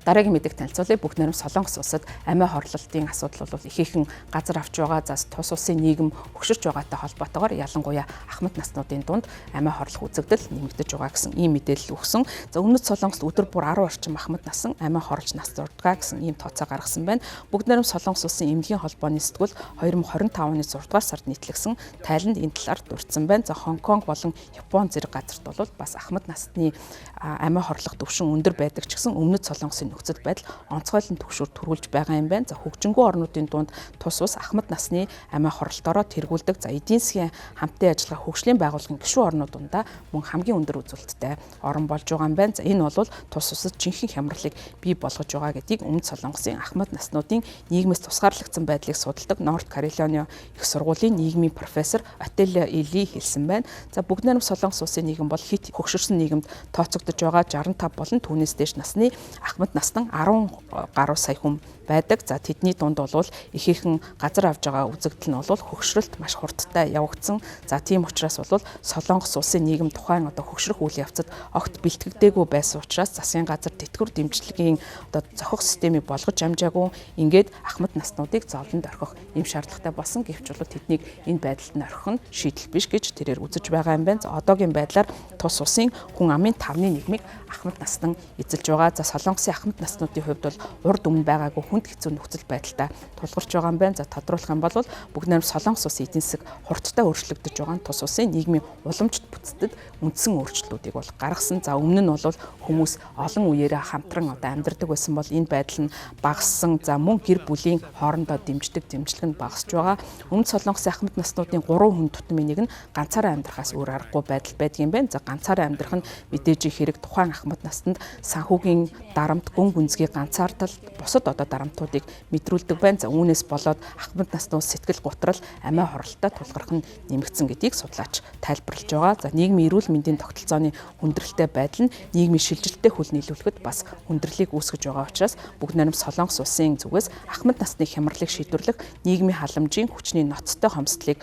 Дараагийн мэдээг танилцуулъя. Бүх нэрм Солонгос улсад амиа хорлолтын асуудал бол ихээхэн газар авч байгаа. За тус улсын нийгэм хөгшөрч байгаатай холбоотойгоор ялангуяа ахмад наснуудын дунд амиа хорлох үзэгдэл нэмэгдэж байгаа гэсэн ийм мэдээлэл өгсөн. За өмнөд Солонгост өдөр бүр 10 орчим ахмад насан амиа хорлж нас зурдгаа гэсэн ийм тооцоо гаргасан байна. Бүгд нэрм Солонгос улсын эмнэлгийн холбооны сэтгүүл 2025 оны 6 дугаар сард нийтлэгсэн тайланд энэ талаар дурдсан байна. За Хонконг болон Япон зэрэг газарт бол бас ахмад насны амиа хорлох түвшин өндөр байдаг ч гэсэн өмнөд Солонгосын нөхцөл байдал онцгойлон түгшүүр төрүүлж байгаа юм байна. За хөгжингүй орнуудын дунд тус ус ахмад насны амиа хорлолтоороо тэргүүлдэг. За эдийн засгийн хамтын ажиллагаа хөгжлийн байгууллагын гишүүн орнууд дундаа мөн хамгийн өндөр үзүүлэлттэй орн болж байгаа юм байна. За энэ бол тус усад жинхэнэ хямралыг бий болгож байгаа гэдгийг өмнөд Солонгосын ахмад наснуудын нийгмээс тусгаарлагдсан байдлыг судалдаг Норт Каролина их сургуулийн нийгмийн профессор Отелло Эли хэлсэн байна. За бүгд найрамд Солонгос улсын нийгэм бол хит хөгшөрсөн нийгэмд тооцогдож байгаа. 65 болон түүнээс дээш насны ахмад настан 10 гаруй сая хүн байдаг. За тэдний дунд бол ихээхэн газар авж байгаа үзэгдэл нь бол хөгшрөлт маш хурдтай явагдсан. За тийм учраас бол Солонгос улсын нийгэм тухайн одоо хөгшрөх үйл явцад огт бэлтгэгдээгүй байсан учраас засгийн газар тэтгэвэр дэмжлэгийн одоо зохих системийг болгож амжаагүй, ингээд ахмад наснуудыг зовлонд орхих юм шаардлагатай болсон. Гэвч бол тэднийг энэ байдалд нь орхих нь шийдэл биш гэж тэрээр үзэж байгаа юм байна. За одоогийн байдлаар тус улсын хүн амын 5.1-ийг ахмад настан эзэлж байгаа. За Солонгосын ахмад наснуудын хувьд бол урд өмнө байгаагүй хүнд хэцүү нөхцөл байдалтай тулгарч байгаа юм байна. За тодруулах юм бол бүгд найрамд Солонгос улсын эдийн засаг хурдтай өөрчлөгдөж байгаа нь тус улсын нийгмийн уламжлалт бүтцэд үндсэн өөрчлөлтүүдийг бол гаргасан. За өмнө нь бол хүмүүс олон үеэрээ хамтран одоо амьдардаг байсан бол энэ байдал нь багассан. За мөн гэр бүлийн хоорондоо дэмждэг дэмжлэг нь багасч байгаа. Өмнөд Солонгосын ахмад наснуудын 3 хүн тутмын нэг нь ганцаараа амьдрахаас өөр аргагүй байдал байдгийн байна. За ганцаараа амьдрах нь мэдээж хэрэг тухайн ахмад настанд санхүүгийн дарамт, гүн гүнзгий ганцаардал, бусад одоо дарамтуудыг мэдрүүлдэг байна. За үүнээс болоод ахмад наснууд сэтгэл гутрал, амиа хорлолтой тулгарх нь нэмэгдсэн гэдгийг судлаач тайлбарлаж байгаа. За нийгмийн эрүүл мэндийн тогтолцооны хүндрэлтэй байдал нь нийгмийн шилжилттэй хөл нийлүүлэхэд бас хүндрэлийг үүсгэж байгаа учраас бүгд найрамд Солонгос улсын зүгээс ахмад насны хямралыг шийдвэрлэх нийгмийн халамжийн хүчний ноцтой хомсдлыг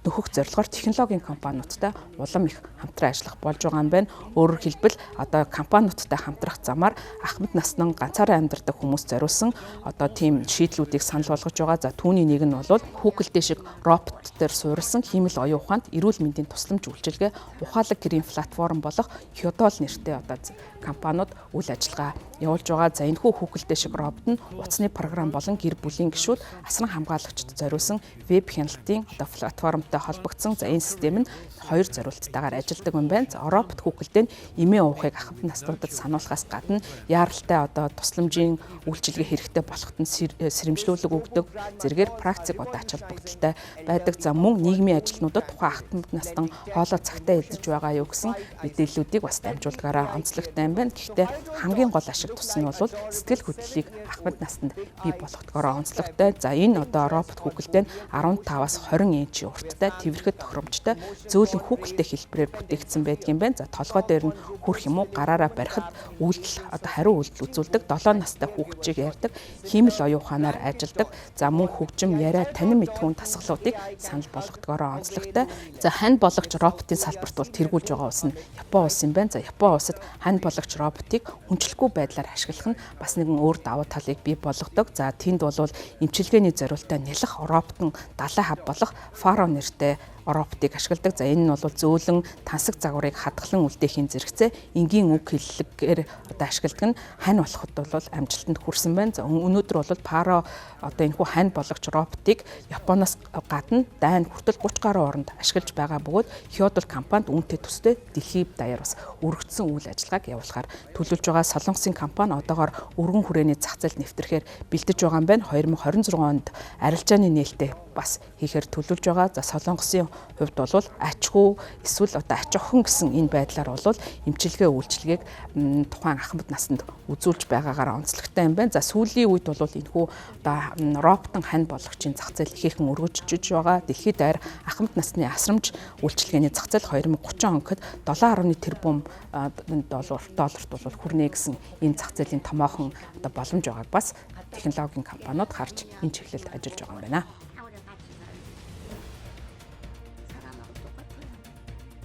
нөхөх зорилгоор технологийн компаниудтай улам их хамтран ажиллах болж байгаа юм байна. Өөрөөр хэлбэл одоо компаниудтай хамтрах замаар ахмад наснан ганцаараа амьдардаг хүмүүс зориулсан одоо тийм шийдлүүдийг санал болгож байгаа. За түүний нэг нь бол Google шиг робот дээр суурилсан хиймэл оюун ухаанд эрүүл мэндийн тусламж үйлчилгээ ухаалаг гэрийн платформ болох Hyodol нэртэй одоо компаниуд үйл ажиллагаа явуулж байгаа. За энэхүү Google шиг робот нь утасны програм болон гэр бүлийн гишүүд асран хамгаалагчид зориулсан веб хяналтын одоо платформтой холбогдсон. За энэ систем нь хоёр зориулттайгаар ажилладаг юм байна. За робот Google-д эмээ уухыг ахмад наснуудад сануулахаас гадна яаралтай одоо тусламжийн үйлчилгээ хэрэгтэй болоход нь сэрэмжлүүлэг өгдөг. Зэргээр практик одоо ач холбогдолтой байдаг. За мөн нийгмийн ажилтнуудад тухайн ахмад настан хоолой цагтаа эзэж байгаа юу гэсэн мэдээллүүдийг бас дамжуулдгаараа онцлогтой юм байна. Гэхдээ хамгийн гол ашиг тус нь бол сэтгэл хөдлөлийг ахмад настанд бий болгохдгоороо онцлогтой. За энэ одоо робот Google-д 15-аас 20 инчийн урттай, тэврэхэд тохиромжтой, зөөлөн хүүхэлтэй хэлбэрээр бүтээгдсэн байдаг юм байна. За толгой дээр нь хүрх юм уу гараараа барихад үйлдэл одоо хариу үйлдэл үзүүлдэг, 7 настай хүүхчийг ярьдаг, хиймэл оюун ухаанаар ажилладаг. За мөн хөгжим, яриа, танин мэдхүүн дасгалуудыг санал болгохдгоороо онцлогтой. За хань болгоч роботын салбарт бол тэргүүлж байгаа улс нь Япон улс юм байна. За Япон улсад хань болгоч роботыг хүнчлэхгүй байдлаар ашиглах нь бас нэгэн өөр давуу талыг бий болгодог. За тэнд бол эмчилгээний зориултаа нялх роботын далай хав болох Фаро нэртэй роботыг ашигладаг. За энэ нь бол зөөлөн тансаг загварыг хадгалан үлдээхийн зэрэгцээ энгийн үг хэллэгээр одоо ашигладаг нь хань болоход бол амжилтанд хүрсэн байна. За өнөөдөр бол Паро одоо энэхүү хань болгоч роботыг Японоос гадна дайн хүртэл 30 гаруй оронд ашиглаж байгаа бөгөөд Hyodol компанид үүнтэй төстэй дэлхийд даяар бас өргөдсөн үйл ажиллагааг явуулахаар төлөвлөж байгаа. Солонгосын компани одоогоор өргөн хүрээний зах зээлд нэвтрэхээр бэлдэж байгаа юм байна. 2026 онд арилжааны нээлттэй бас хийхээр төлөвлөж байгаа. За Солонгосын хувьд бол ачгүй эсвэл одоо ач охин гэсэн энэ байдлаар бол эмчилгээ үйлчилгээг тухайн ахмад насанд үзүүлж байгаагаараа онцлогтой юм байна. За сүүлийн үед бол энэхүү одоо роботын хань болгочийн зах зээл ихээхэн өргөжж байгаа. Дэлхийд даяар ахмад насны асрамж үйлчилгээний зах зээл 2030 онд 7.1 тэрбум долларт бол хүрнэ гэсэн энэ зах зээлийн томоохон одоо боломж байгааг бас технологийн компаниуд харж энэ чиглэлд ажиллаж байгаа юм байна.